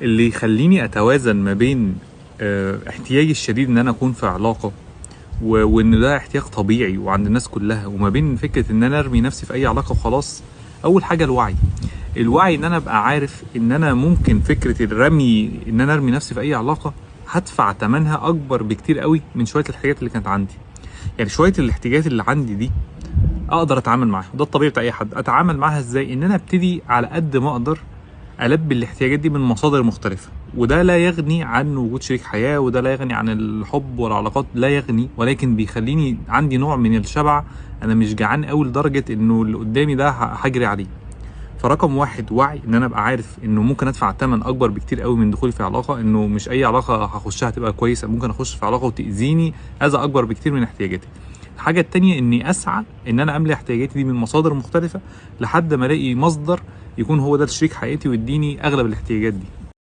اللي يخليني اتوازن ما بين احتياجي الشديد ان انا اكون في علاقة وان ده احتياج طبيعي وعند الناس كلها، وما بين فكرة ان انا ارمي نفسي في اي علاقة وخلاص. اول حاجة الوعي، الوعي ان انا ابقى عارف ان انا ممكن فكرة الرمي ان انا ارمي نفسي في اي علاقة هدفع ثمنها اكبر بكتير قوي من شوية الحاجات اللي كانت عندي. يعني شوية الاحتياجات اللي عندي دي اقدر اتعامل معاها، وده الطبيعي بتاع اي حد. اتعامل معاها ازاي؟ ان انا ابتدي على قد ما اقدر البي الاحتياجات دي من مصادر مختلفة، وده لا يغني عن وجود شريك حياة، وده لا يغني عن الحب والعلاقات، لا يغني، ولكن بيخليني عندي نوع من الشبع. انا مش جعان قوي لدرجة انه اللي قدامي ده هجري عليه. فرقم واحد وعي، ان انا ابقى عارف انه ممكن ادفع ثمن اكبر بكتير قوي من دخولي في علاقة، انه مش اي علاقة هخشها تبقى كويسة، ممكن اخش في علاقة وتاذيني اذى اكبر بكتير من احتياجاتي. الحاجة التانية اني اسعى ان انا املي احتياجاتي دي من مصادر مختلفة لحد ما الاقي مصدر يكون هو ده شريك حياتي ويديني اغلب الاحتياجات دي.